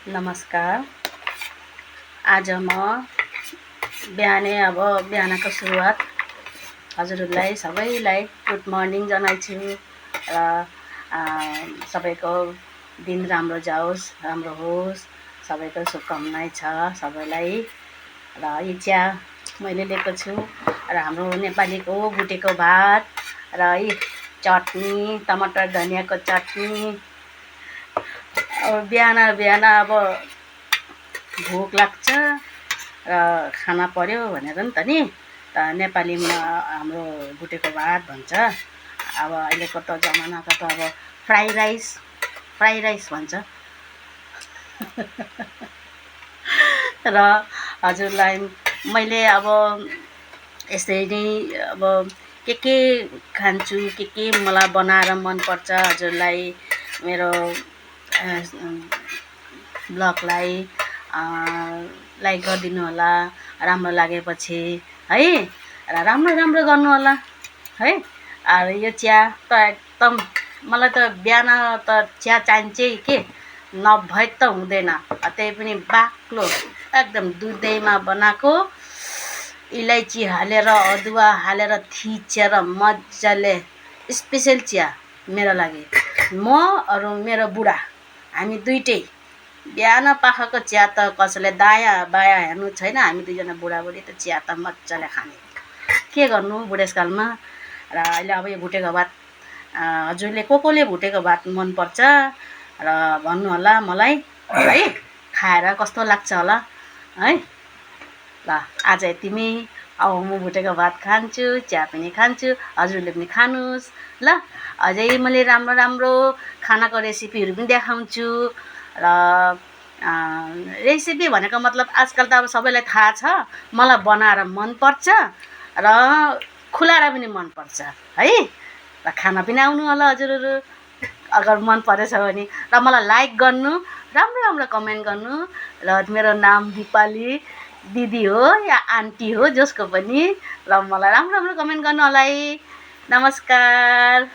नमस्कार। आज म बिहानको सुरुवात हजुरहरूलाई सबैलाई गुड मर्निङ जनाउँछु र सबैको दिन राम्रो जाओस्, राम्रो होस्, सबैको शुभकामना छ सबैलाई। र यो चिया मैले लिएको छु र हाम्रो नेपालीको भुटेको भात र यी चटनी, टमाटर धनियाँको चटनी। बिहान अब भोक लाग्छ र खाना पर्यो भनेर नि त नि त नेपालीमा हाम्रो भुटेको भात भन्छ। अब अहिलेको त जमानाको त अब फ्राई राइस भन्छ। र हजुरलाई मैले अब यसरी नै अब के खान्छु, के मलाई बनाएर मनपर्छ हजुरलाई मेरो ब्लगलाई लाइक गरिदिनु होला, राम्रो लागेपछि है, र राम्रो गर्नु होला है। यो चिया त एकदम मलाई त बिहान त चिया चाहिन्छै के, नभए त हुँदैन। त्यही पनि बाक्लो एकदम दुधैमा बनाएको, इलाइची हालेर अदुवा हालेर थिचेर मजाले स्पेसल चिया मेरो लागि। म अरू मेरो बुढा हामी दुइटै बिहान पाखाको चिया त कसैले दायाँ बायाँ हेर्नु छैन। हामी दुईजना बुढाबुढी त चिया त मजाले खाने, के गर्नु बुढेसकालमा। र अहिले अब यो भुटेको भात हजुरले कोले भुटेको भात मनपर्छ र भन्नु होला मलाई है, खाएर कस्तो लाग्छ होला है। ल आज यतिमै। अब म भुटेको भात खान्छु, चिया पनि खान्छु, हजुरले पनि खानुहोस् ल। अझै मैले राम्रो खानाको रेसिपीहरू पनि देखाउँछु। र रेसिपी भनेको मतलब आजकल त अब सबैलाई थाहा छ, मलाई बनाएर मनपर्छ र खुलाएर पनि मनपर्छ है। र खाना पनि आउनु होला हजुरहरू अगर मन परेछ भने। र मलाई लाइक गर्नु, राम्रो कमेन्ट गर्नु। र मेरो नाम दिपाली दिदी हो या आन्टी हो, जसको पनि। र मलाई राम्रो कमेन्ट गर्नु होला है। नमस्कार।